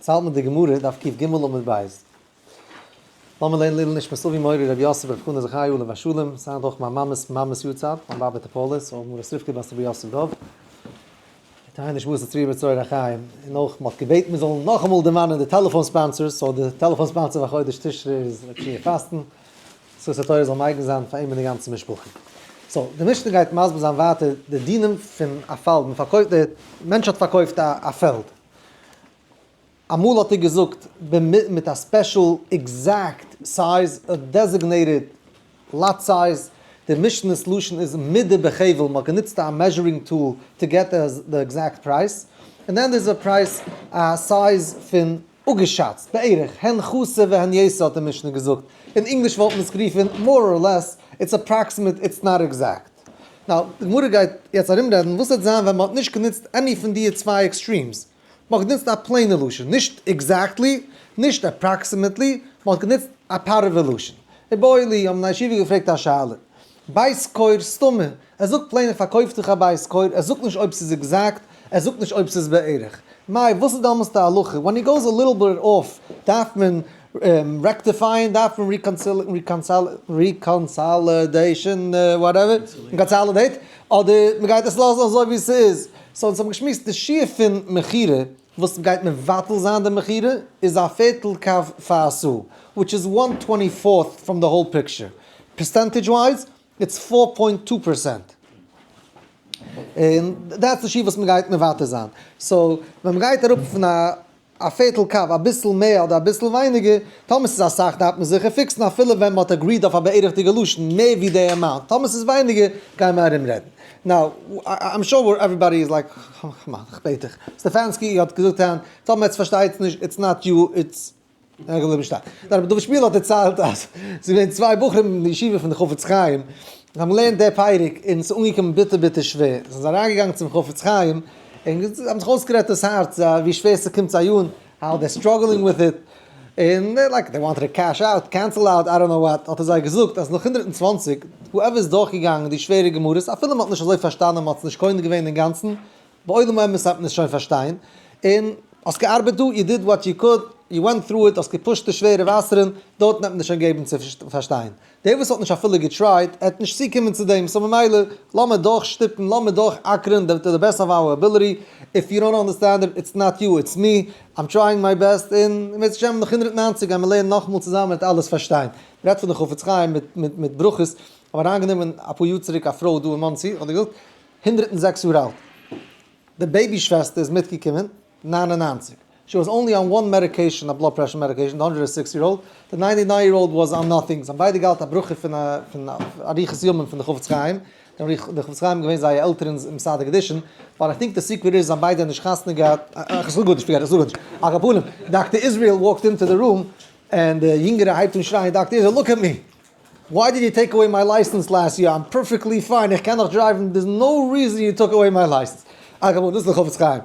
יעצט האלט מען די גמרא, דף קג עמוד ב'. לאמיר לערנען לעילוי נשמת אבי מורי רבי יוסף רבי חנא זכי' עליו השלום, ס'היינט אויך מיין מאמע'ס מאמע'ס יארצייט, מיין באבע תפארת, אויך מרת רבקה בת רבי יוסף דוב. תהא נשמתה צרורה בצרור החיים, און אויך מ'האט געבעטן מיר זאלן נאכאמאל דערמאנען די טעלעפאן sponsors, so די טעלעפאן sponsor פאר חודש תשרי איז רבי שיע פאסטן, זכות התורה זאל מגין זיין פאר אים און די גאנצע משפחה. so, די משנה גייט מסביר זיין ווייטער די דינים פון א פאלד, מ'פארקויפט, די מענטש האט פארקויפט א פעלד, אמאל האט ער געזאגט מיט א special exact size, א designated lot size, די משנה'ס לשון איז מידה בחבל, מ'האט גענוצט א measuring tool to get the exact price, און then איז א פרייז א size פון אפגעשאצט, בערך, הן חסר והן יתר האט די משנה געזאגט, אין ענגליש וואלט מען עס גערופן more or less, it's approximate, it's not exact. Now, די גמרא גייט יעצט ארומרעדן וואס וועט זיין ווען מ'האט נישט גענוצט any פון די צוויי extremes, מ'האט גענוצט א plain ע לשון, נישט exactly, נישט approximately, מ'האט גענוצט א פארעווע לשון. איבעיא להו, האבן די ישיבה געפרעגט א שאלה. בית כור סתמא, ער זאגט plain ער פארקויפט דיך א בית כור, ער זאגט נישט אויב ס'איז exact, ער זאגט נישט אויב ס'איז בערך. מאי, וואס איז דעמאלס די הלכה? When he goes a little bit off דארף מען rectify ען, דארף מען reconciliation, whatever, consolidate, אדער מ'גייט עס לאזן אזוי ווי ס'איז. So אונז האבן געשמועסט די שיעור פון מכירה וואס גייט מבטל זיין די מכירה איז א פערטל קב פאר א סאה, which is one twenty fourth from the whole picture. Percentage wise it's four point two percent. און that's די שיעור וואס מ'גייט מוותר זיין. So ווען מ'גייט אראפ פון א א פערטל קב אביסל מער אדער אביסל ווייניגער, טאמער ס'איז אסאך דארף מען זיכער fix ן אפילו ווען מ'האט agreed אויף א בערך'דיגע לשון מער ווי די amount, טאמער ס'איז ווייניגער גייען מיר ארום רעדן. Now, I'm sure everybody is like, come on, כ'בעט דיך. סטעפאנסקי האט געזאגט היינט, טאמער עטס פארשטייטס נישט, it's not you, it's. ער איז געבליבן שטיין. דער רבי דוד שפירא האט דערציילט אז ס'איז געווען צוויי בחורים אין די ישיבה פון די חפץ חיים, זיי האבן געלערנט די פרק און ס'איז אנגעקומען ביטער ביטער שווער, זיי זענען אריינגעגאנגען צום חפץ חיים און האבן זיך אויסגערעדט דאס הארץ ווי שווער ס'קומט זיי אן, how they're struggling with it, און like they wanted to cash out, cancel out, I don't know what, האט ער זיי געזאגט אז נאך 120, whoever איז דורכגעגאנגען די שווערע גמרות, אפילו מ'האט נישט אזוי פארשטאנען, מ'האט עס נישט קונה געווען אינגאנצן, בעולם האמת דארף מען עס שוין פארשטיין, און האסט געארבעט דא, you did what you could, you went through it, האסט גע push ט די שווערע וואסערן, דארטן וועט מען דיר שוין געבן צו פארשטיין. דער וואס האט נישט אפילו גע try ט, ער וועט נישט צוקומען צו דעם, so ממילא, לאמיר דורכשטופן, לאמיר דורכאקערן to the best of our ability, if you don't understand it, it's not you, it's me, I'm trying my best, און אם ירצה השם נאך 190 גיימיר לערנען נאכאמאל צוזאמען וועט אלעס פארשטיין. מ'רעדט פון די חפץ חיים מיט ברכות, האב אריינגענומען אפאר יאר צוריק א פרוי דא אין מאנסי, האט געזאגט, 106 יאר אלט. די baby שוועסטער איז מיטגעקומען, 99. She was only on one medication, א blood pressure medication, די 106 year old. די 99 year old was on nothing. זיי האבן ביידע געהאט א ברכה פון פון אריכות ימים פון די חפץ חיים. די חפץ חיים איז געווען זייער עלטערן אין מסדר קידושין. But I think the secret איז זיי האבן ביידע נישט חתונה געהאט. איך זאג גארנישט, forget, איך זאג גארנישט. על כל פנים, Doctor Israel walked into the room, און די יונגערע הייבט אן שרייען, Doctor Israel, look at me! Why did you take away my license last year? I'm perfectly fine, איך קען נאך drive ן, there's no reason you took away my license. אגב, דאס איז די חפץ חיים.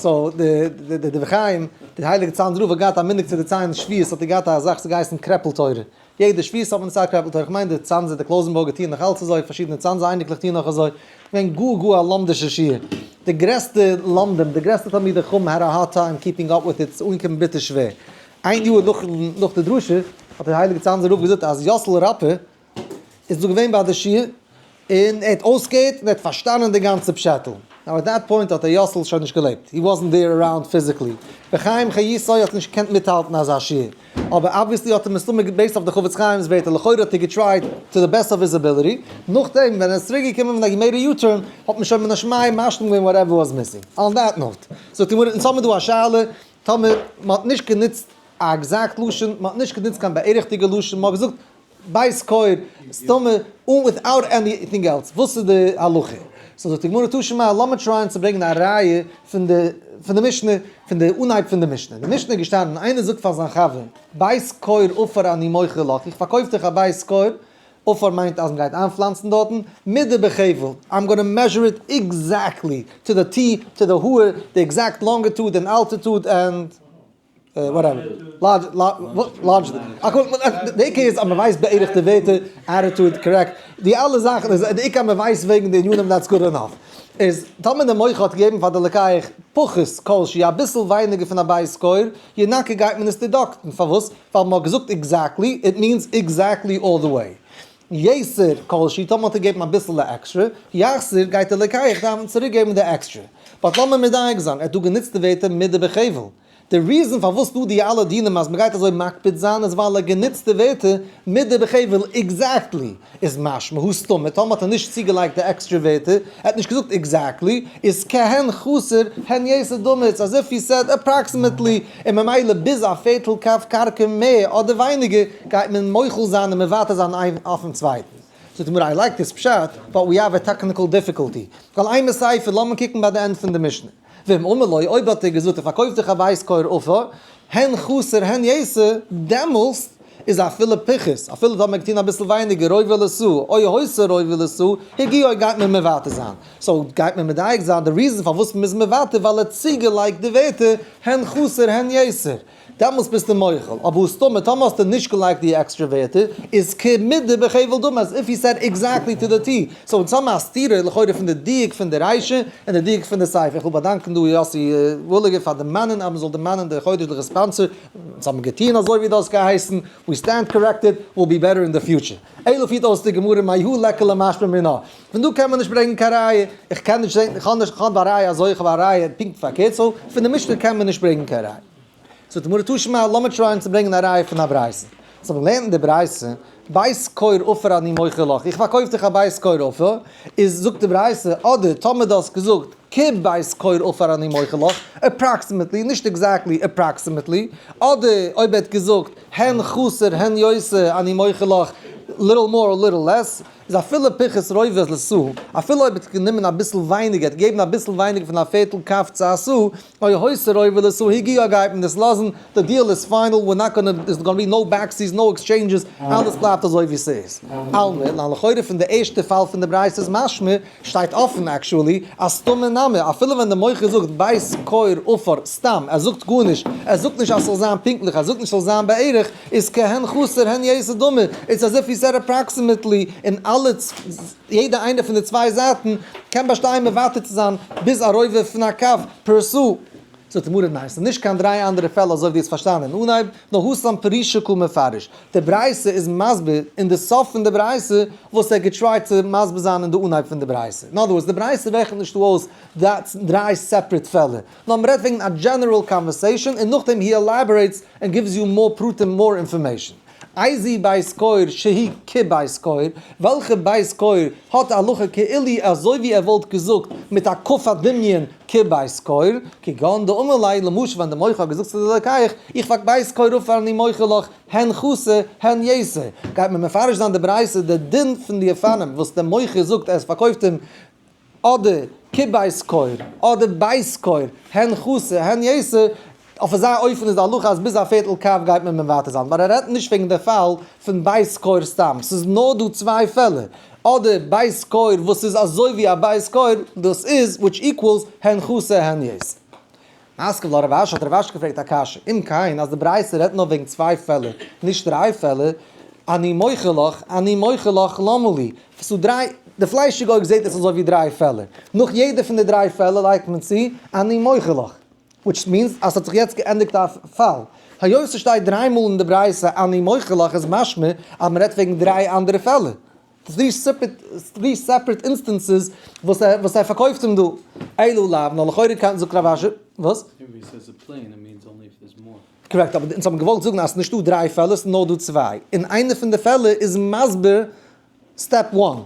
So, די דברי חיים, די הייליגע צאנזער רב האט געהאט א מנהג צו דערציילן שבועות האט ער געהאט א זאך ס'האט געהייסן קרעפל תורה. יעדע שבועות האט מען דערציילט קרעפל תורה, כ'מיין די צאנזער, די קלויזענבורגער טוען נאך אלץ אזוי, פארשידענע צאנזער אייניקלעך טוען נאך אזוי. געווען גאר גאר א לומדישע שיעור. די גרעסטע לומדים, די גרעסטע תלמידי חכמים had a hard time keeping up with it, ס'איז אנגעקומען ביטער שווער. איין יאר נאך די דרשה האט דער הייליגער צאנזער רב געזאגט אז יאסל ראפע איז דא געווען ביי די שיעור און ער האט אויסגעהערט און ער האט פארשטאנען די גאנצע פשעטל. Now at that point האט ר' יאסל שוין נישט געלעבט, he wasn't there around physically, בחיים חיותו האט ער נישט געקענט מיטהאלטן אזא שיעור, אבער obviously האט ער מסתמא based אויף די חפץ חיים'ס ווערטער לכאורה האט ער גע try ט to the best of his ability, נאכדעם ווען ער איז צוריק געקומען ווען ער made a U-turn האט מען שוין מן השמים משלים געווען whatever was missing. On that note, זאגט די גמרא אונז האבן דא א שאלה טאמער מען האט נישט גענוצט א exact לשון, מען האט נישט גענוצט קיין בערך'דיגע לשון, מען האט געזאגט בית כור, סתמא, אן without anything else, וואס איז די הלכה? So זאגט די גמרא תא שמע, לאמיר try ען צו ברענגען א ראיה פון די פון די משנה, פון די אנהייב פון די משנה. די משנה איז געשטאנען, איינער זאגט פאר זיין חבר, בית כור עפר אני מוכר לך, איך פארקויף דיך א בית כור, עפר מיינט אז מ'גייט איינפלאנצן דארטן, מידה בחבל, I'm gonna measure it exactly, to the T, to the האר, די exact longitude and altitude and whatever, longitude, די עיקר איז אז מ'ווייסט בערך די ווערטער, attitude, correct, די אלע זאכן איז, די עיקר אז מ'ווייסט וועגן די ענינים that's good enough. איז טאמער די מוכר האט געגעבן פאר די לוקח פחות כל שהוא אביסל ווייניגער פון א בית כור, ינכה גייט מען עס deduct ן, פארוואס? ווייל מען האט געזאגט exactly, it means exactly all the way. יתר כל שהוא טאמער האט ער געגעבן אביסעלע עקסטרע, יחזיר גייט די לוקח דארפן צוריק געבן די עקסטרע. but לאמיר מדייק זיין, ער האט דא גענוצט די ווערטער מידה בחבל. די reason פארוואס דא די אלע דינים אז מ'גייט אזוי מקפיד זיין איז ווייל ער גענוצט די ווערטער מידה בחבל exactly איז משמע הא סתמא טאמער האט ער נישט צוגעלייגט די עקסטרע ווערטער ער האט נישט געזאגט exactly איז כהן חסר הן יתר דמי it's as if he said approximately און ממילא ביז א פערטל קב קרקע מער אדער ווייניגער גייט מען מוחל זיין און מוותר זיין איין אויפן צווייטן. זאגט די גמרא I like this פשט but we have a technical difficulty ווייל אימא סיפא לאמיר קוקן ביי די end פון די משנה. ואם אמר לו, אויב האט ער געזאגט איך פארקויף דיך א בית כור עפר, הן חסר הן יתר, דעמאלסט איז אפילו פחות, אפילו האט מען געטון אביסל ווייניגער רובע לסאה, או הותיר רובע לסאה, הגיעו גייט מען מוותר זיין. so גייט מען מדייק זיין די reason פארוואס מ'איז מוותר ווייל ער האט צוגעלייגט די ווערטער הן חסר הן יתר. דעמאלסט ביסטו מוחל, אבער הא סתמא, טאמער האסטו נישט געלייגט די עקסטרע ווערטער, איז כמידה בחבל דמי, as if he said exactly to the T. so אונז האבן א סתירה לכאורה פון די דיוק פון די רישא און די דיוק פון די סיפא. איך וויל באדאנקען דא יאסי וואליגער פאר דערמאנען אז מ'זאל דערמאנען די חודש'ליכע sponsor, אונז האבן געטוען אזוי ווי דו האסט געהייסן, we stand corrected, we'll be better in the future. אלא פירט אויס די גמרא מהא ליכא למשמע מינה. פון דא קען מען נישט ברענגען קיין ראיה, איך קען נישט זען, איך האב נישט, איך האב א ראיה אזוי, איך האב א ראיה פונקט פארקערט, so פון די משנה קען מען נישט ברענגען קיין ראיה. זאגט די גמרא תא שמע, לאמיר try ען צו ברענגען א ראיה פון א ברייתא. so מען לערנט אין די ברייתא, בית כור עפר אני מוכר לך, איך פארקויף דיך א בית כור עפר, איז זאגט די ברייתא, אדער טאמער דו האסט געזאגט כבית כור עפר אני מוכר לך, approximately, נישט exactly, approximately, אדער אויב ער האט געזאגט הן חסר הן יתר אני מוכר לך, little more or little less, איז אפילו פחות רובע לסאה, אפילו אויב האט גענומען אביסל ווייניגער, האט געגעבן אביסל ווייניגער פון א פערטל קב צו א סאה, או הותיר רובע לסאה הגיעו גייט מען עס לאזן, די deal איז final, we're not gonna, there's gonna be no backsies, no exchanges, אלעס בלייבט אזוי ווי ס'איז. אלמא, ניין לכאורה פון די ערשטע פאל פון די ברייתא איז משמע, שטייט אפן actually, אז סתמא נמי, אפילו ווען די מוכר זאגט בית כור עפר סתם, ער זאגט גארנישט, ער זאגט נישט אז ס'זאל זיין פונקטליך, ער זאגט נישט ס'זאל זיין בערך, איז כהן חסר הן יתר דמי, it's as if he said approximately, און אלע יעדע איינע פון די צוויי זייטן קען באשטיין מוותר צו זיין ביז א רובע פון א קב per סאה. זאגט די גמרא ניין, ס'איז נישט קיין דריי אנדערע פעלער אזוי ווי דו האסט פארשטאנען אין אנהייב, נאר התם פירושא קא מפרש, די ברייתא איז מסביר אין די סוף פון די ברייתא וואס ער האט גע try ט צו מסביר זיין אין די אנהייב פון די ברייתא. אין other words, די ברייתא רעכנט נישט דא אויס די דריי separate פעלער, נאר מ'רעדט וועגן א general conversation און נאכדעם he elaborates and gives you more פרטים more information. איזהו בית כור שהוא כבית כור, וועלכע בית כור האט א הלכה כאילו אזוי ווי ער וואלט געזאגט מיט א כף הדמיון כבית כור, כגון דאמר ליה למשל ווען די מוכר האט געזאגט צו די לוקח איך פאק בית כור עפר אני מוכר לך הן חסר הן יתר, גייט מען מפרש זיין די ברייתא די דין פון די אופנים וואס די מוכר זאגט ער פארקויפט אים אדער כבית כור, אדער בית כור, הן חסר הן יתר, אויף אזא אופן איז די הלכה אז ביז א פערטל קב גייט מען מוותר זיין, ווייל ער רעדט נישט וועגן די פאל פון בית כור סתם, ס'איז נאר דא צוויי פעלער, אדער בית כור וואס איז אזוי ווי א בית כור, דאס איז which equals הן חסר הן יתר. מתקיף לה רב אשי האט רב אשי געפרעגט א קשיא, אם כן אז די ברייתא רעדט נאר וועגן צוויי פעלער, נישט דריי פעלער, אני מוכר לך, אני מוכר לך, למה לי? ס'דא דריי, די פליישיגע אויג זעט עס אזוי ווי דריי פעלער, נאך יעדע פון די דריי פעלער לייגט מען צו אני מוכר לך, which means אז ס'האט זיך יעצט געענדיגט א פאל. היות ס'שטייט דריי מאל אין די ברייתא אני מוכר לך איז משמע אז מ'רעדט וועגן דריי אנדערע פעלער. three separate instances וואס ער וואס ער פארקויפט אים דא. אלא לאו, נאר לכאורה קען, זאגט רב אשי, וואס? correct, אבער אונז האבן געוואלט זאגן אז ס'נישטא דריי פעלער ס'איז נאר דא צוויי, און איינע פון די פעלער איז מסביר step one.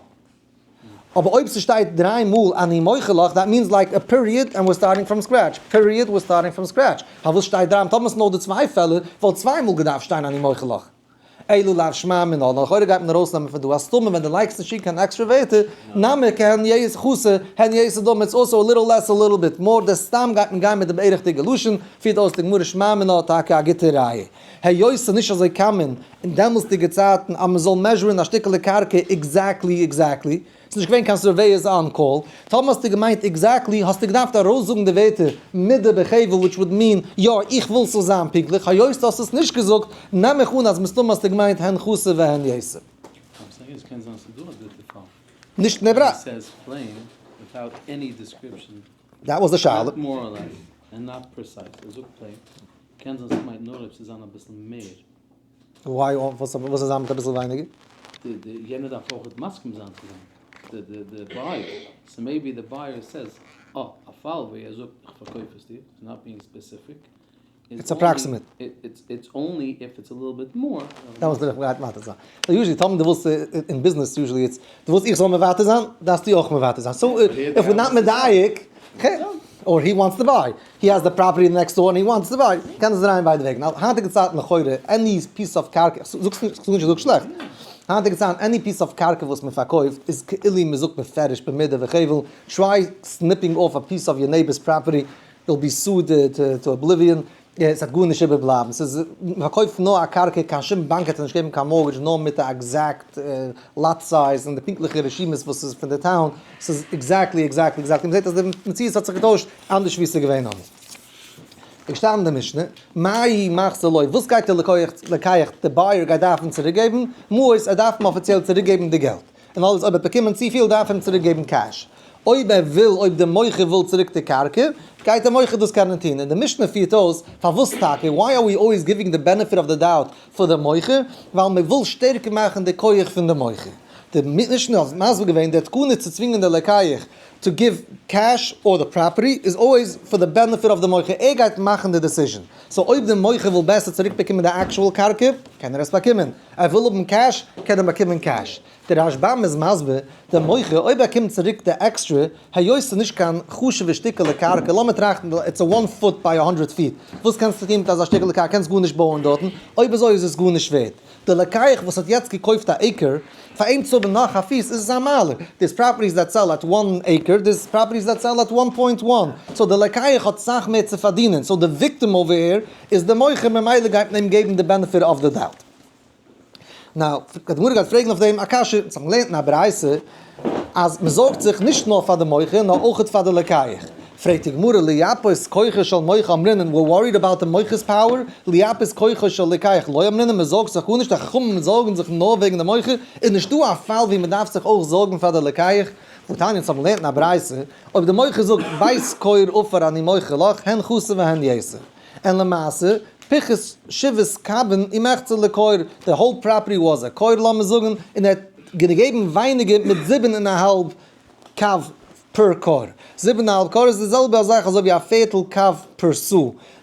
אבער אויב ס'שטייט דריי מאל אני מוכר לך, that means like a period and we're starting from scratch, period we're starting from scratch. פארוואס שטייט דריי מאל? טאמער ס'איז נאר דא צוויי פעלער, וואלט צוויי מאל געדארפט שטיין אני מוכר לך. אלא לאו שמע מינה, נאר לכאורה גייט מען ארויסנעמען פון דא אז סתמא ווען דו לייגסט נישט צו קיין עקסטרע ווערטער, נמי כהן יתר חסר, הן יתר דמי, it's also a little less a little bit more, די סתם גייט מען גיין מיט די בערכ'דיגע לשון, פירט אויס די גמרא שמע מינה טאקע א גוטע ראיה. היות ס'איז נישט אזוי common אין דעמאלסדיגע צייטן אז מ'זאל measure ן א שטיקעלע קרקע exactly exactly, ס'איז נישט געווען קיין surveyors on call. טאמער האסטו געמיינט exactly, האסטו געדארפט ארויסזאגן די ווערטער מידה בחבל which would mean יא איך וויל ס'זאל זיין פונקטליך, היות דו האסט עס נישט געזאגט נעם איך אן אז מסתמא האסטו געמיינט הן חסר והן יתר. נישט אין די ברייתא. without any description. That was the שאלה. Not more or less, and not precise. ער זאגט plain, קען זיין ס'מיינט נאר אויב ס'איז זיין אביסל מער. Why, וואס איז זיין מיט אביסל ווייניגער? די די יענער דארף אויך מסכים זיין צו דעם, די די די buyer, so maybe די buyer says, אה, א פאל ווי ער זאגט איך פארקויף עס דיר, it's not being specific, It's approximate. It's only if it's a little bit more. דעמאלטס וויל איך גרייט מוותר זיין. So usually טאמער דו ווילסט אין ביזנעס usually it's דו ווילסט איך זאל מוותר זיין, דארפסטו אויך מוותר זיין. So if we're not מדייק, okay, or he wants to buy, he has the property next door and he wants to buy, קען עס דרייען ביידע וועגן. Now היינטיגע צייטן לכאורה any piece of קרקע, זאגסט נישט, כ'זאג נישט דו זאגסט שלעכט, היינטיגע צייטן any piece of קרקע וואס מען פארקויפט איז כאילו מען זאגט בפירוש במידה וחבל, try snipping off a piece of your neighbor's property, you'll be sued to oblivion, עס וועט גארנישט איבערבלייבן, ס'איז מ'פארקויפט נאר א קרקע, קיין שום באנק וועט נישט געבן קיין mortgage נאר מיט א exact lot size און די פונקטליכע רשימות וואס איז פון די town, ס'איז exactly exactly exactly, מ'זעט אז די מציאות האט זיך געטוישט אנדערש ווי ס'איז געווען אמאל. איז געשטאנען אין די משנה, מאי מחזיר לו, וואס גייט די לקוח, די buyer גייט דארפן צוריקגעבן? מעות, ער דארף אים אפיציעל צוריקגעבן די געלט. און אלעס אויב ער האט באקומען צופיל דארף ער אים צוריק געבן cash. אויב ער וויל אויב די מוכר וויל צוריק די קרקע, גייט די מוכר דאס קענען טון. און די משנה פירט אויס פארוואס טאקע, why are we always giving the benefit of the doubt פאר די מוכר, ווייל מען וויל שטערקער מאכן די כח פון די מוכר. די משנה האט מסביר געווען די תקנה צו צווינגען די לוקח to give cash or the property איז always for the benefit of the מוכר, ער גייט מאכן די decision. So אויב די מוכר וויל בעסער צוריק באקומען די actual קרקע, קען ער עס באקומען. ער וויל האבן cash, קען ער באקומען cash. דער רשב"ם איז מסביר, דער מוכר, אויב ער קומט צוריק די עקסטרע, היות ס'איז נישט קיין חשוב'ע שטיקעלע קרקע, לאמיר טראכטן, it's a one foot by a hundred feet, וואס קענסטו טון מיט אזא שטיקעלע קרקע, קענסט גארנישט בויען דארטן, אויב אזוי איז עס גארנישט ווערט. דער לוקח וואס האט יעצט געקויפט א acre, פאר אים צו האבן נאך א פיס איז עס א מעלה, there's properties that sell at one acre, there's properties that sell at one point one, so דער לוקח האט סאך מער צו פארדינען, so די victim over here איז די מוכר ממילא גייט מען אים געבן די benefit of the doubt. Now, די גמרא גייט פרעגן אויף דעם א קשיא, אונז האבן געלערנט אין א ברייתא אז מען זארגט זיך נישט נאר פאר די מוכר נאר אויך פאר די לוקח. פרעגט די גמרא לייפות כוחו של מוכר אמרינן, we're worried about די מוכר'ס power, לייפות כוחו של לוקח לא אמרינן, מען זארגט זיך גארנישט, די חכמים זארגן זיך נאר וועגן די מוכר, איז נישטא א פאל ווי מען דארף זיך אויך זארגן פאר די לוקח? והתניא אונז האבן געלערנט אין א ברייתא, אויב די מוכר זאגט בית כור עפר אני מוכר לך, הן חסר והן יתר. און למעשה, פיחת שבעת קבין ומחצה לכור, די whole property was a כור לאמיר זאגן, און ער האט געגעבן ווייניגער מיט זיבן און א האלב קב per כור. זיבן און א האלב כור איז די זעלבע זאך אזוי ווי א פערטל קב per סאה.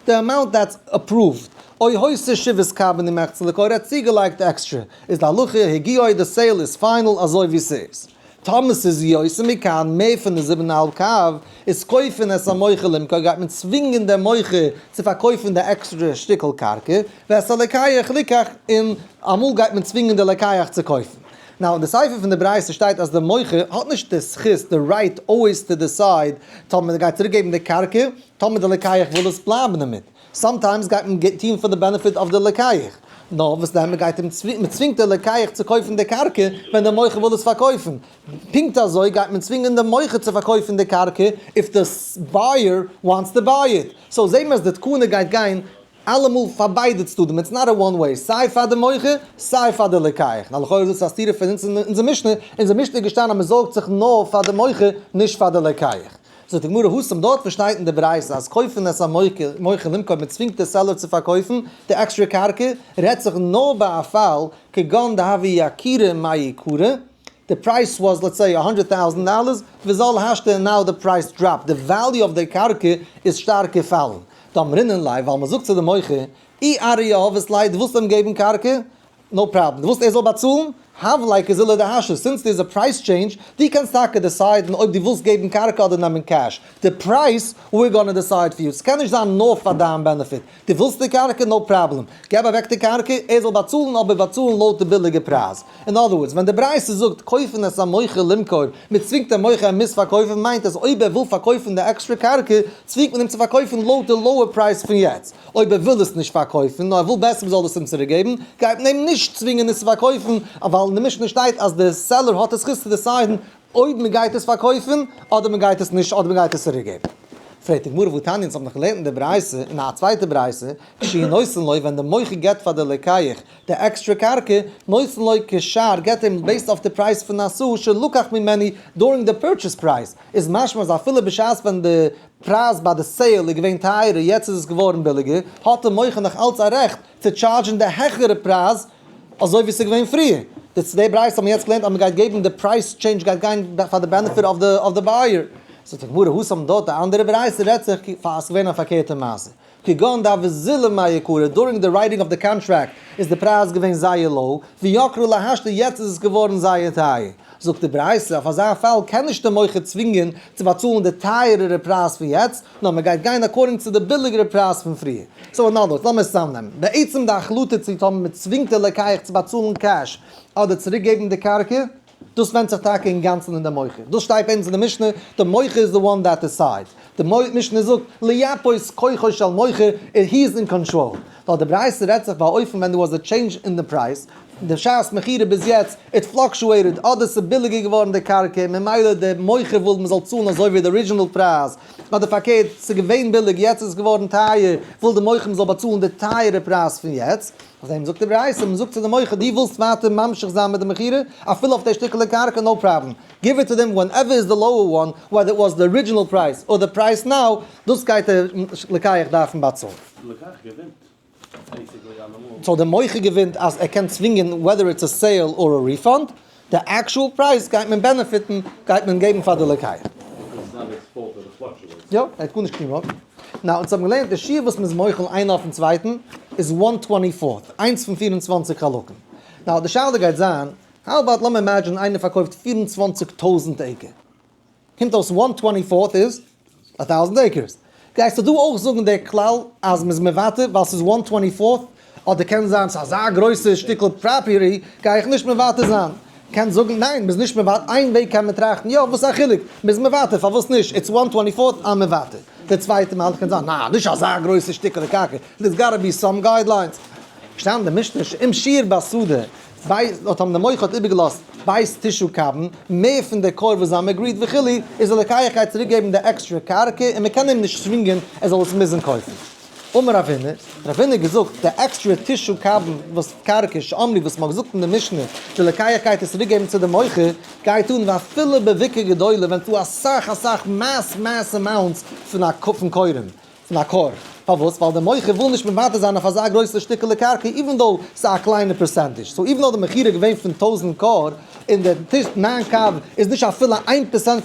די amount that's approved. או הוסיף שבעת קבין ומחצה לכור, ער האט צוגעלייגט עקסטרע. איז די הלכה הגיעו די sale איז final אזוי ווי ס'איז. טאמער ס'איז יותר מכאן, מער פון די זיבן און א האלב קב, איז כופין את המוכר למכור גייט מען צווינגען דעם מוכר צו פארקויפן די עקסטרע שטיקל קרקע, ואת הלוקח ליקח, און אמאל גייט מען צווינגען די לוקח צו קויפן. Now אין די סיפא פון די ברייתא שטייט אז די מוכר האט נישט די זכות, די right always to decide טאמער ער גייט צוריק געבן די קרקע, טאמער די לוקח וויל עס בלייבן דערמיט. Sometimes גייט מען טוהן פאר די benefit of די לוקח. נאר וואס דען, מען גייט אים צווינגען, מען צווינגט די לוקח צו קויפן די קרקע ווען די מוכר וויל עס פארקויפן. פונקט אזוי גייט מען צווינגען די מוכר צו פארקויפן די קרקע if the buyer wants to buy it. So זעהט מען אז די תקנה גייט גיין אלעמאל פאר ביידע צדדים, it's not a one way, סיי פאר די מוכר סיי פאר די לוקח. נאר לכאורה איז דאס א סתירה פון אונזער משנה, אונזער משנה איז געשטאנען אז מען זארגט זיך נאר פאר די מוכר נישט פאר די לוקח. זאגט די גמרא התם דארט וואס שטייט אין די ברייתא אז כופין את המוכר למכור מען צווינגט די seller צו פארקויפן די עקסטרע קרקע רעדט זיך נאר ביי א פאל כגון דהוה יקירא מעיקרא די price was let's say א הונדרעט thousand dollars וזל השתא און now די price dropped די value of די קרקע איז שטארק געפאלן דאמרינן ליה ווייל מען זאגט צו די מוכר אי ארעא יהבית ליה דו ווילסט אים געבן קרקע no problem, דו ווילסט ער זאל באצאלן? הב ליה כזילא דהשתא, since there is a price change, דו קענסט טאקע decide ן אויב דו ווילסט געבן קרקע אדער נעמען cash, די price we're gonna decide for you, ס'קען נישט זיין נאר פאר דיין benefit, דו ווילסט די קרקע? No problem, געב אוועק די קרקע, ער זאל באצאלן אבער באצאלן לויט די ביליגע פרייז. אין other words, ווען די ברייתא זאגט כופין את המוכר למכור, מען צווינגט דעם מוכר ער מוז פארקויפן, מיינט אז אויב ער וויל פארקויפן די עקסטרע קרקע, צווינגט מען אים צו פארקויפן לויט די lower price פון יעצט. אויב ער וויל עס נישט פארקויפן, נאר ער וויל בעסער מ'זאל עס אים צוריקגעבן, גייט מען אים נישט צווינגען עס צו פארקויפן, ווייל אין די משנה שטייט אז דער seller האט די זכות צו decide ן אויב מ'גייט עס פארקויפן, אדער מ'גייט עס נישט, אדער מ'גייט עס צוריקגעבן. פרעגט די גמרא והתניא, אונז האבן דאך געלערנט אין די ברייתא, אין א צווייטע ברייתא, כשהוא נותן לו, ווען די מוכר געבט פאר די לוקח די עקסטרע קרקע, נותן לו כשער, געבט אים based אויף די פרייז פון א סאה שלקח ממנו during די purchase price, איז משמע אז אפילו בשעת ווען די פרייז ביי די sale איז געווען טייערער יעצט איז עס געווארן ביליגער, האט די מוכר נאך אלץ א רעכט צו charge ן די העכערע פרייז אזוי ווי עס איז געווען פריער. די צוויי ברייתות האבן יעצט געלערנט אז מען גייט געבן די price change גייט גיין פאר די benefit אוו די buyer. זאגט די גמרא התם דארט די אנדערע ברייתא רעדט זיך פאר עס איז געווען א פארקערטע מעשה. כגון דהוה זילא מעיקרא during די writing of די קאנטראקט איז די פרייז געווען זייער low, ויקרא להשתא יעצט איז עס געווארן זייער טייער. זאגט די ברייתא אויף אזא פאל קען נישט די מוכר צווינגען צו באצאלן די טייערערע פרייז פון יעצט, נאר מען גייט גיין according צו די ביליגערע פרייז פון פריער. so אין other words, לאמיר עס צוזאמנעמען. בעצם די החלטה צו טאמער מען צווינגט די לוקח צו באצאלן cash אדער צוריק געבן די קרקע, דאס ווענדט זיך טאקע אינגאנצן אין די מוכר. דאס שטייט ביי אונז אין די משנה, די מוכר איז the one that decides. די משנה זאגט, לייפות כוחו של מוכר, he is in control. ווייל די ברייתא רעדט זיך ביי א אופן ווען there was a change אין די פרייז, די שעת מכירה ביז יעצט, it fluctuated, אדער ס'איז ביליגער געווארן די קרקע, ממילא די מוכר וויל מ'זאל צאלן אזוי ווי די original פרייז, אדער פארקערט, ס'איז געווען ביליג יעצט איז עס געווארן טייער, וויל די מוכר מ'זאל באצאלן די טייערע פרייז פון יעצט. אויף דעם זאגט די ברייתא, מ'זאגט צו די מוכר דו ווילסט ווייטער ממשיך זיין מיט די מכירה, אפילו אויף די שטיקעלע קרקע, no problem, give it to them whenever is the lower one, whether it was the original price or the price now, דאס גייט דער לוקח דארפן באצאלן. די לוקח געווינט basically אלעמאל. so דער מוכר געווינט אז ער קען צווינגען whether it's a sale or a refund, די actual פרייז גייט מען benefit ן, גייט מען געבן פאר די לוקח. יא, ער האט גארנישט געטון wrong. now, אונז האבן געלערנט די שיעור וואס מ'איז מוחל איינער אויפן צווייטן איז one twenty fourth, איינס פון 24 חלקים. now, די שאלה גייט זיין, how about לאמיר imagine איינער פארקויפט 24,000 acre. קומט אויס one twenty fourth איז א טויזנט acres. גייסטו דא אויך זאגן דער כלל אז מ'איז מוותר ווייל ס'איז one twenty fourth? אדער קען זיין ס'איז אזא גרויסע שטיקל property גיי איך נישט מוותר זיין. קענסט זאגן ניין מ'איז נישט מוותר, איין וועג קען מען טראכטן יא וואס איז א חילוק מ'איז מוותר פארוואס נישט it's one twenty fourth I'm מוותר. די צווייטע מהלך קען זיין ניין נישט אזא גרויסע שטיקעלע קרקע there's gotta be some guidelines. שטאנען די משנה שאם שיער בשדה בית האט האבן די מח האט איבערגעלאזט בית תשעה קבין מער פון די כור וואס זיי האבן agreed וכו' איז די לוקח גייט צוריק געבן די עקסטרע קרקע און מען קען אים נישט צווינגען ער זאל עס מוזן קויפן. אמר רב הונא, רב הונא האט געזאגט די עקסטרע תשעה קבין וואס קרקע שאמרו וואס מען האט געזאגט אין די משנה די לוקח גייט עס צוריק געבן צו די מוכר גייט אן ואפילו בבקעה גדולה ווען ס'דא אסאך אסאך mass mass amounts פון א פון כורים פון א כור. פארוואס? ווייל דער מוכר וויל נישט מוותר זיין אויף אזא גרויסע שטיקעלע קרקע even though ס'איז א קליינע percentage. so even though די מכירה איז געווען פון טויזנט כור און די טיש ניין קב איז נישט אפילו 1%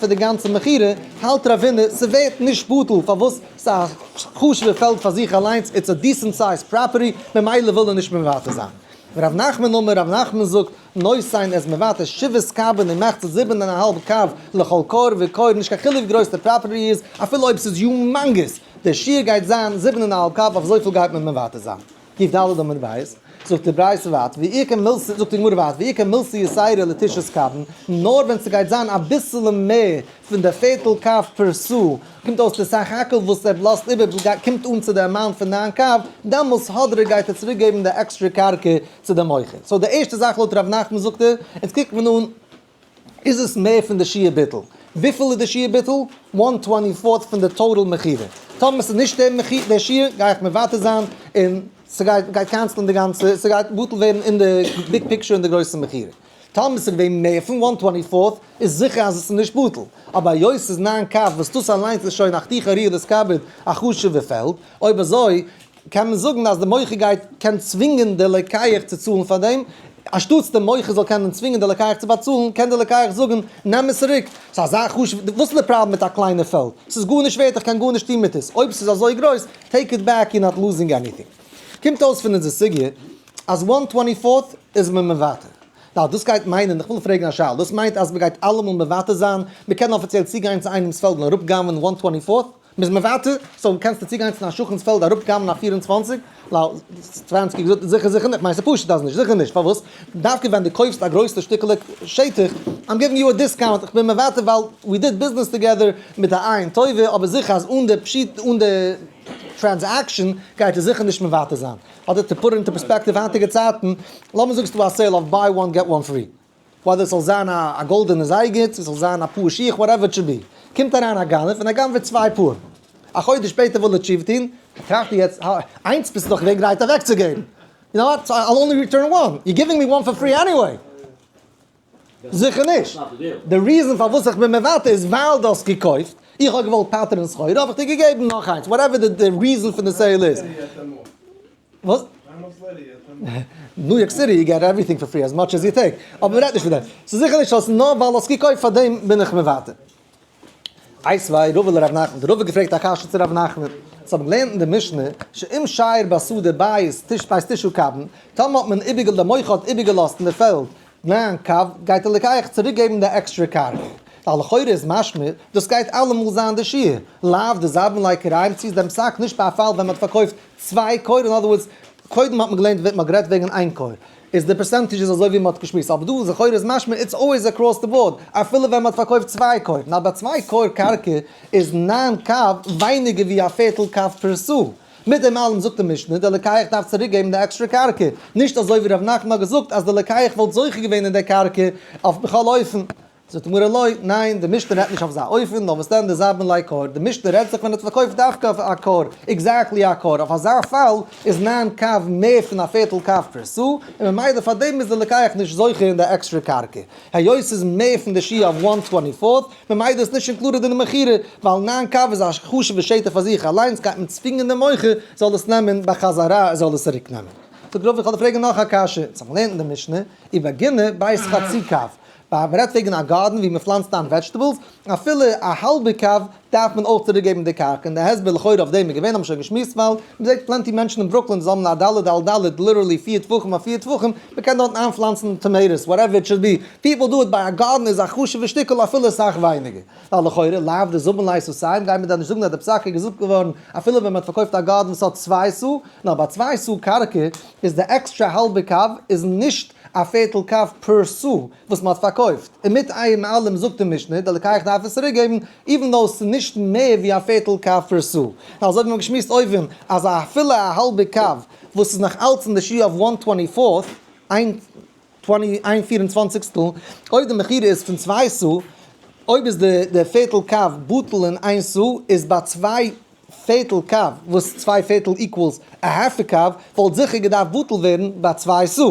פון די גאנצע מכירה, האלט רב הונא ס'ווערט נישט בטל פארוואס ס'איז א חשוב'ע פעלד פאר זיך אליינס, it's a decent size property, ממילא וויל ער נישט מוותר זיין. רב נחמן אמר, רב נחמן זאגט, נותן איז מוותר שבעת קבין און מאכט זיך זיבן און א האלב קב לכל כור וכור, נישט קיין חילוק ווי גרויס די property איז, אפילו אויב ס'איז humongous, די שיעור גייט זיין זיבן און א האלב קב, אויף אזויפיל גייט מען מוותר זיין. קד עמוד בית, זאגט די ברייתא ווייטער, ואי איכא מילתא, זאגט די גמרא ווייטער, ואי איכא מילתא יתירא לתשעת קבין, נאר ווען ס'גייט זיין אביסעלע מער פון די פערטל קב פער סאה, קומט אויס די סך הכל וואס ער לאזט איבער קומט אן צו די amount פון ניין קב, דעמאלס הדרא גייט ער צוריק געבן די עקסטרע קרקע צו די מוכר. so די ערשטע זאך לויט ר' נחמן זאגט ער, אונז קוקט מען אן איז עס מער פון די שיעור ביטול. וויפיל איז די שיעור ביטול? one twenty fourth פון די total מכירה. טאמער ס'איז נישט די שיעור גיי איך מוותר זיין און ס'גייט גייט cancel ן די גאנצע, ס'גייט בטל ווערן אין די big picture אין די גרויסע מכירה. טאמער ס'איז געווען מער פון one twenty fourth איז זיכער אז עס איז נישט בטל. אבער היות ס'איז ניין קב וואס דאס אליינס איז שוין א חתיכה ראויה להתכבד א חשוב'ע פעלד, אויב אזוי קען מען זאגן אז די מוכר גייט קען צווינגען די לוקח צו צאלן פאר דעם, אנשטאטס די מוכר זאל קענען צווינגען די לוקח צו באצאלן, קען די לוקח זאגן נעם עס צוריק, ס'איז אזא חשוב, וואס איז די פראבלעם מיט א קליינע פעלד? ס'איז גארנישט ווערט איך קען גארנישט טון מיט עס, אויב ס'איז אזוי גרויס, take it back you're not losing anything. קומט אויס פון אונזער סוגיא אז one twenty fourth איז מען מוותר. now דאס גייט מיינען, איך וויל פרעגן א שאלה, דאס מיינט אז מ'גייט אלעמאל מוותר זיין? מ'קען אפיציעל צוגיין צו איינעמ'ס פעלד און אראפגנב'ענען one twenty fourth? מ'איז מוותר, so קענסטו צוגיין צו דיין שכן'ס פעלד אראפגנב'ן א 24, לאו געזאגט זיכער זיכער נישט, כ'מיין ס'פשוט אז נישט, זיכער נישט, פארוואס? דווקא ווען דו קויפסט א גרויסע שטיקעלע שטח, I'm giving you a discount, איך בין מוותר ווייל we did business together מיט א עין טובה, אבער זיכער אז אן די פשיט אן די transaction גייט ער זיכער נישט מוותר זיין. אדער to put into perspective היינטיגע צייטן, לאמיר זאגן ס'דא א sale אויף buy one get one free, whether ס'זאל זיין א גאלדענע זייגער, צו ס'זאל זיין א פאר שיך, whatever it should be. קומט אריין א גנב און ער גנב'עט צוויי פאר. א חודש שפעטער וויל ער תשובה טון, טראכט ער יעצט, איינס ביסטו דאך געווען גרייט אוועקצוגעבן, you know what, I'll only return one, you're giving me one for free anyway. זיכער נישט. די reason פארוואס איך בין מוותר איז ווייל דו האסט געקויפט, איך האב געוואלט פטר'ן סחורה האב איך דיר געגעבן נאך איינס, whatever די reason פון די sale איז. וואס? New York City you get everything for free as much as you take, אבער מ'רעדט נישט פון דעם. ס'איז זיכער נישט אז נאר ווייל האסט געקויפט פאר דעם בין איך מוותר. איתיביה רבא לרב נחמן, דער רבא האט געפרעגט א קשיא צו רב נחמן, אונז האבן געלערנט אין די משנה, שאם שייר בשדה בית תש בית תשעה קבין, טאמער האט מען איבערגע דער מוכר האט איבערגעלאזט אין די פעלד נײַן קב, גייט דער לוקח צוריק געבן די עקסטרע קרקע. ווייל לכאורה איז משמע, דאס גייט אלעמאל זיין די שיעור, לאו דזבין ליה כוריים צו איז דעם פסק נישט ביי א פאל ווען מען האט פארקויפט צוויי כור, אין other words, קודם האט מען געלערנט ווען מען האט גערעדט וועגן איין כור, איז די percentage איז אזוי ווי מען האט געשמועסט, אבער דא לכאורה איז משמע it's always across the board, אפילו ווען מען האט פארקויפט צוויי כור, נאר ביי צוויי כור קרקע איז נײַן קב ווייניגער ווי א פערטל קב פער סאה. מיט דעם אלעם זאגט די משנה, דער לוקח דארף צוריק געבן די עקסטרע קרקע, נישט אזוי ווי ר' נחמן האט געזאגט אז דער לוקח וואלט זוכה געווען אין דער קרקע אויף בכל אופן. זאגט די גמרא לא, ניין, די משנה רעדט נישט אויף אזא אופן, נאר וואס דען דזבין ליה כור, די משנה רעדט זיך ווען ער האט פארקויפט דווקא אויף א כור, exactly א כור, אויף אזא פאל איז נײַן קב מער פון א פערטל קב פער סאה, און ממילא פאר דעם איז די לוקח נישט זוכה אין די עקסטרע קרקע, היות ס'איז מער פון די שיעור אויף one twenty fourth, ממילא איז נישט included אין די מכירה, ווייל נײַן קב איז א חשוב'ע שטח פאר זיך אליינס, גייט מען צווינגען דעם מוכר זאל עס נעמען בחזרה, ער זאל עס צוריק נעמען. זאגט רבא איך וועל דיר פרעגן נאך א קשיא, אונז האבן געלערנט אין די משנה, ובגינה בית חצי קב, ביי מ'רעדט וועגן א גארטן ווי מ'פלאנצט איין vegetables, אפילו א האלבע קב דארף מען אויך צוריק געבן די קרקע, און די הסבר לכאורה אויף דעם איז געווען, האבן שוין געשמועסט ווייל מ'זעט plenty מענטשן אין ברוקלין זיי האבן א ד' על ד' literally פיר טפחים אויף פיר טפחים, מ'קען דארטן איינפלאנצן tomatoes whatever it should be, people do it ביי א גארטן איז א חשוב'ע שטיקל אפילו אסאך ווייניגער, ווייל לכאורה לאו דזבין ליה סאתים גייט מען דאן נישט זאגן אז די פסק איז געזאגט געווארן אפילו ווען מ'האט פארקויפט א גארטן וואס האט צוויי סאה, נאר ביי צוויי סאה קרקע איז די עקסטרע האלבע קב איז נישט א פערטל קב פער סאה וואס מ'האט פארקויפט, און מיט איהם אלעם זאגט די משנה, די לוקח דארף עס צוריק געבן, even though ס'איז נישט מער ווי א פערטל קב פער סאה. נאר אזוי ווי מ'האט געשמועסט אויבן אז אפילו א האלבע קב וואס איז נאך אלץ אין די שיעור אויף one twenty fourth, איין twenty איין פיר און צוואנציגסטל, אויב די מכירה איז פון צוויי סאה, אויב איז די פערטל קב בטל אין איין סאה, איז ביי צוויי פערטל קב, וואס צוויי פערטל equals א half א קב, וואלט זיכער געדארפט בטל ווערן ביי צוויי סאה.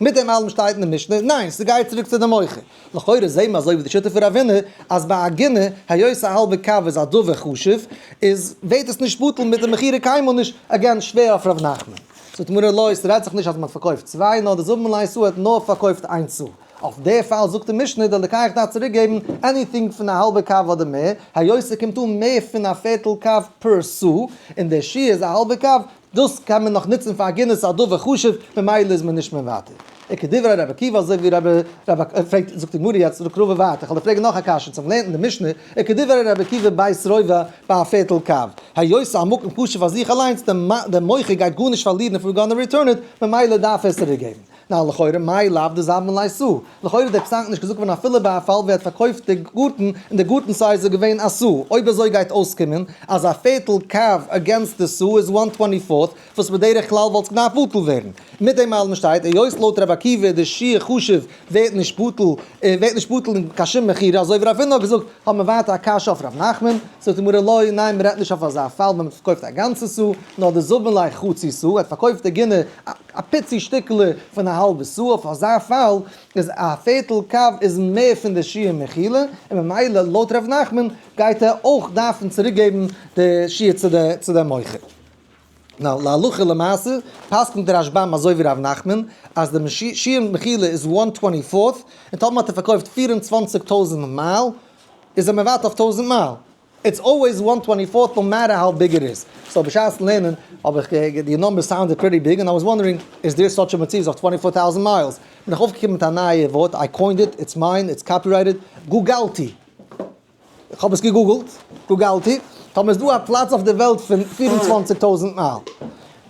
מיט דעם אלעם שטייט אין די משנה, ניין, ס'גייט צוריק צו די מוכר. לכאורה זעהן מיר אזוי ווי די שיטה פון רב הונא, אז ביי א גינה, היות א האלבע קב איז א דבר חשוב, איז ווערט עס נישט בטל מיט די מכירה קיינמאל נישט, again שווער אויף ר' נחמן. זאגט די גמרא לא, ס'רעדט זיך נישט אז מ'האט פארקויפט צוויי, נאר דזבין ליה סאה האט נאר פארקויפט איין סאה. אויף די פאל זאגט די משנה די לוקח דארף צוריק געבן anything פון א האלבע קב אדער מער, היות ס'קומט אן מער פון א פערטל קב פער סאה, און די שיעור איז א האלבע קב, דאס קען מען נאך נוצן פאר א גינה ס'איז א דבר חשוב, ממילא איז מען נישט מוותר. וכדברי רבי עקיבא אזוי ווי רבי רבי פרעגט זאגט די גמרא יעצט זאגט רבא ווייטער איך וועל דיר פרעגן נאך א קשיא צום לערנען די משנה, וכדברי רבי עקיבא בית רובע ביי א פערטל קב, היות ס'איז א מקום חשוב פאר זיך אליינס, די מוכר גייט גארנישט פארלירן if we're gonna return it, ממילא דארף ער עס צוריק געבן. נאר לכאורה מאי לאו דזבין ליה סאה, לכאורה איז דער פסק נישט געזאגט געווארן אפילו ביי א פאל ווי ער האט פארקויפט די גארטן און די גארטן size איז געווען א סאה, אויב אזוי גייט אויסקומען אז א פערטל קב against די סאה איז one twenty fourth וואס בדרך כלל וואלט עס געדארפט בטל ווערן. מיט דעם אלעם שטייט היות לויט רבי עקיבא איז די שיעור חשוב ווערט נישט בטל ווערט נישט בטל אין קיין שום מכירה אזוי ווי רב הונא האט געזאגט האבן מיר ווייטער א קשיא אויף ר' נחמן, זאגט די גמרא לא, ניין מען רעדט נישט אויף אזא פאל ווען מען פארקויפט א גאנצע סאה, נאר דזבין ליה חצי סאה, ער האט פארקויפט די גינה א פיצי שטיקעלע פון א האלבע סאה, אויף אזא פאל איז א פערטל קב איז מער פון די שיעור מחילה, און ממילא לויט ר' נחמן גייט ער אויך דארפן צוריק געבן די שיעור צו די מוכר. now להלכה למעשה פסק'נט דער רשב"ם אזוי ווי ר' נחמן אז די שיעור מחילה איז one twenty fourth, און טאמער האט ער פארקויפט 24 טויזנט מייל איז ער מוותר אויף טויזנט מייל. it's always one twenty fourth no matter how big it is. so בשעת לערנען האב איך די number sounded pretty big און I was wondering is there such a מציאות אויף 24 טויזנט miles? בין איך אויפגעקומען מיט א נייע ווארט, I coined it, it's mine, it's copyrighted, גוגלתי. איך האב עס געגוגלט, גוגלתי, טאמער איז דא א פלאץ אויף די וועלט פון 24 טויזנט מייל,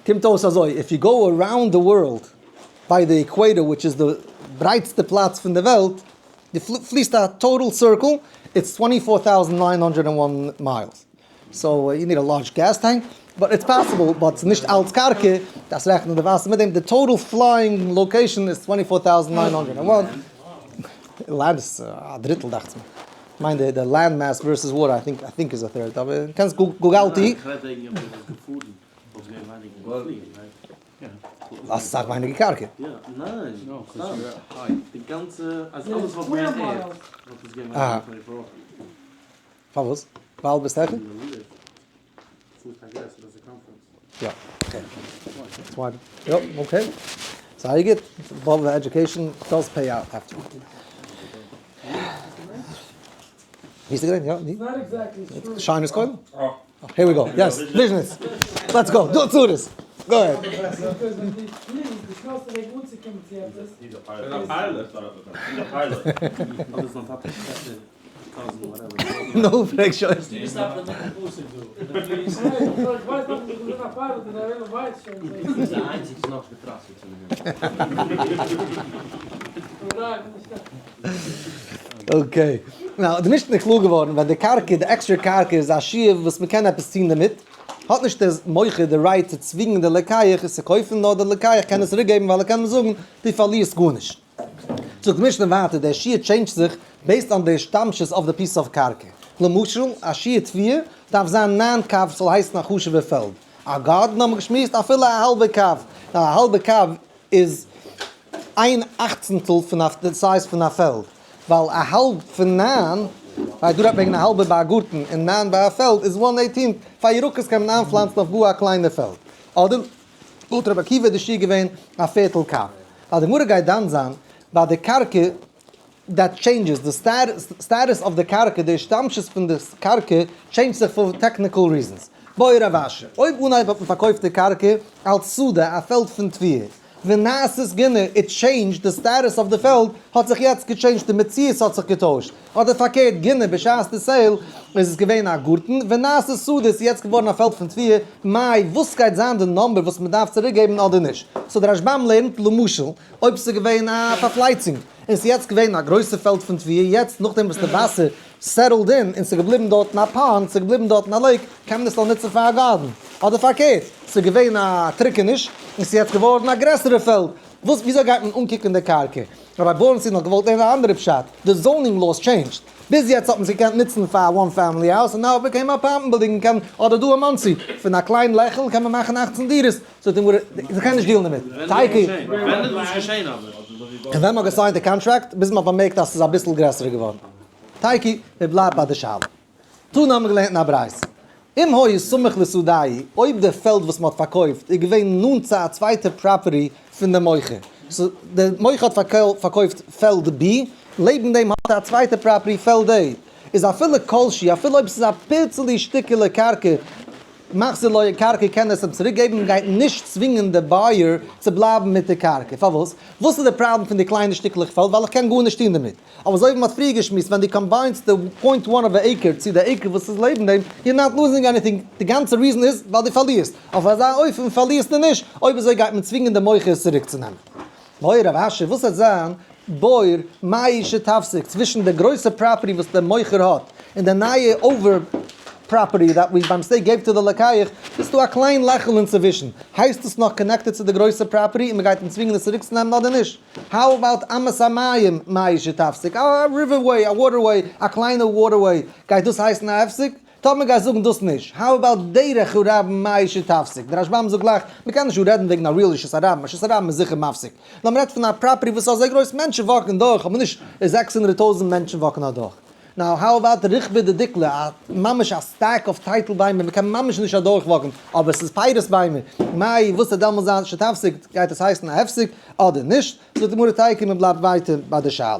קומט אויס אזוי, if you go around the world by the equator which איז די ברייטסטע פלאץ פון די וועלט, דו פליסט א total circle, it's 24,901 miles. so you need a large gas tank, but it's possible, but ס'איז נישט אלץ קרקע, דארפסט רעכענען די וואסער מיט דעם, די total flying location איז 24,901. land איז א דריטל דאכט זיך מיר. מיין די land mass versus water, I think, I think איז א third, אבער קענסט גוגלתי. איך רעד וועגן אויב דו וואלסט געפארן וואלסט געווען ווייניגער געפליען, right? אסאך ווייניגער קרקע. יא, ניין, סתם, די גאנצע, אז אלעס וואלט מער ערד, וואלט עס געווען ווייניגער 24. פארוואס? ווייל ביסט העכער? יא, okay. יא, okay. זייער גוט. באבוב'ע education does pay out after all. ווי איז געווען? יא, ני? שיינער סקויל? Here we go. Yes, business. Let's go. Do do this. Go ahead. He's a pilot. He's a pilot. נו, פרעג שוין. Okay. Now, די משנה איז קלאר געווארן, ווען די קרקע, די עקסטרע קרקע איז א שיעור וואס מען קען עפעס טון דערמיט, האט נישט דער מוכר די right צו צווינגען די לוקח עס צו קויפן, נאר דער לוקח קען עס צוריקגעבן ווייל ער קען אים זאגן, דו פארלירסט גארנישט. זאגט די משנה ווייטער, דער שיעור change ט זיך based on די השתמשות אויף די piece of קרקע. למשל, א שיעור תבואה דארף זיין 9 קב ס'זאל הייסן א חשוב'ע פעלד. א garden האבן מיר געשמועסט אפילו א האלבע קב. א האלבע קב איז איין אכצנטל פון א די size פון א פעלד. ווייל א האלב פון 9, ווייל דא רעדט מען וועגן א האלבע ביי א גארטן און 9 ביי א פעלד איז 1/18. פאר ירקות קען מען איינפלאנצן אויף גאר א קליינע פעלד. אדער לויט רבי עקיבא איז די שיעור געווען א פערטל קב. ווייל די גמרא גייט דן זיין ביי די קרקע that changes the status of the קרקע, די השתמשות פון די קרקע change ט זיך for technical reasons. בעי רב אשי, אויב אנהייב האט מען פארקויפט די קרקע אלס שדה, א פעלד פון תבואה, ונעשית גינה, it changed the status of the פעלד, האט זיך יעצט גע change ט, די מציאות האט זיך געטוישט. אדער פארקערט, גינה בשעת די sale איז עס געווען א גארטן, ונעשית שדה איז יעצט געווארן א פעלד פון תבואה, מאי, וואס גייט זיין די number וואס מען דארף צוריקגעבן אדער נישט? So דער רשב"ם לערנט, למשל, אויב ס'איז געווען א פארפלייצונג, און ס'איז יעצט געווען א גרויסע פעלד פון תבואה, יעצט נאכדעם וואס די וואסער settled in, און ס'איז געבליבן דארטן א pond, ס'איז געבליבן דארטן א lake, קען מען עס נאך נוצן פאר א garden. אדער פארקערט, ס'איז געווען א טרוקעניש, און ס'איז יעצט געווארן א גרעסערע פעלד. וואס, וויאזוי גייט מען אנקוקן די קרקע? Rabbi Borenstein האט געוואלט לערנען א אנדערע פשט, די zoning laws changed. ביז יעצט האט מען עס געקענט נוצן פאר א one family house, און now became א apartment building, קען, אדער דא אין מאנסי, פון א קליין לעכל קען מען מאכן 18 דירות. זאגט די גמרא, זיי קענען נישט deal ן דערמיט. תיקו. ווען איז דאס געשען אבער? און ווען מ'האט גע sign ט די קאנטראקט, ביז מ'האט באמערקט אז ס'איז אביסל גרעסער געווארן. תיקו, מ'בלייבט ביי די שאלה. תנא האבן מיר געלערנט אין א ברייתא. אם היה סמוך לשדהו, אויב די פעלד וואס מ'האט פארקויפט איז געווען נאנט צו א צווייטע property פון די מוכר. So די מוכר האט פארקויפט פעלד B, לעבן דעם האט ער א צווייטע property פעלד A. איז אפילו כל שהוא, אפילו אויב ס'איז א פיצעלי שטיקעלע קרקע, מחזיר לו קרקע קען עס אים צוריק געבן און גייט נישט צווינגען די buyer צו בלייבן מיט די קרקע. פארוואס? וואס איז די פראבלעם פון די קליינע שטיקלעך פעלד? ווייל איך קען גארנישט טון דערמיט. אבער אזוי ווי מ'האט פריער געשמועסט, ווען דו combine סט די point one of acre צו די acre וואס איז לעבן דעם, you're not losing anything, די גאנצע reason איז ווייל דו פארלירסט. אויף אזא אופן פארלירסטו נישט, אויב אזוי גייט מען צווינגען די מוכר עס צוריקצונעמען. בעי רב אשי, וואס וועט זיין בור מהו שתפסיק צווישן די גרויסע property וואס דער מוכר האט און די נייע over property that we by mistake gave to the לוקח, איז דא א קליין לעכל אינצווישן, הייסט עס נאך connected צו די גרויסע property און מ'גייט אים צווינגען עס צוריקצונעמען אדער נישט? How about אמת המים מהו שתפסיק, א riverway, א waterway, א קליינע waterway, גייט דאס הייסן א הפסק? טאמער גייסט זאגן דאס נישט, how about דרך הרבים מהו שתפסיק, דער רשב"ם זאגט גלייך, מ'קען נישט דא רעדן וועגן א real רשות הרבים, רשות הרבים איז זיכער מפסיק. נאר מ'רעדט פון א property וואס איז אזוי גרויס מענטשן walk ן דורך, אבער נישט 600,000 מענטשן walk ן אדורך. Now how about ריכבא דדיקלא, א ממש א stack of טייטל ביימער, מ'קען ממש נישט אדורך walk ן, אבער ס'איז פירות ביימער, מאי וואס וועט דעמאלס זיין שתפסיק, גייט עס הייסן א הפסק אדער נישט? זאגט די גמרא תיקו מ'בלייבט ווייטער ביי די שאלה.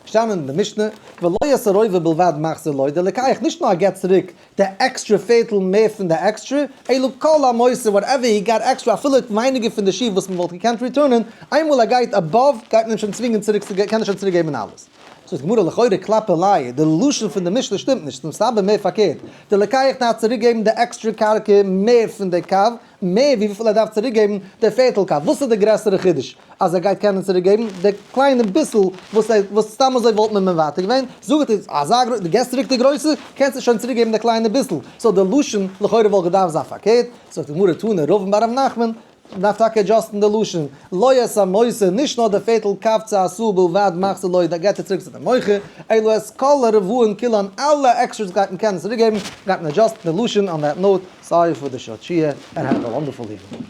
געשטאנען אין די משנה, ולא את הרובע בלבד מחזיר לו, דער לוקח נישט נאר געבט צוריק די עקסטרע פערטל מער פון די עקסטרע, אלא כל המותר whatever he got extra אפילו ווייניגער פון די שיעור וואס מען וואלט געקענט return ען, איינמאל ער גייט above גייט מען אים שוין צווינגען צוריק צו קען ער שוין צוריק געבן אלעס. זאגט די גמרא לכאורה כלפי ליה, די לשון פון די משנה שטימט נישט, ס'איז מסתבר מער פארקערט, דער לוקח דארף צוריק געבן די עקסטרע קרקע מער פון די קב, מער ווי וויפיל ער דארף צוריקגעבן די פערטל קב. וואס איז די גרעסערע חידוש אז ער גייט קענען צוריקגעבן די קליינע ביסל וואס ער וואס סתם אזוי וואלט מען מוותר געווען? זאגט ער אזא גרוי דו געסט צוריק די גרויסע קענסטו שוין צוריקגעבן די קליינע ביסל. So די לשון לכאורה וואלט געדארפט זיין פארקערט. זאגט די גמרא תנא רבין בר רב נחמן. מ'דארף טאקע adjust ן די לשון, לא את המותר, נישט נאר די פערטל קב צו א סאה בלבד מחזיר לו, דא געט ער צוריק צו די מוכר, אלא את כל הרבעין כולן, אלע extras גייט מען קענען צוריק געבן, גייט מען adjust ן די לשון, on that note, sorry for the short שיעור, and have a wonderful evening.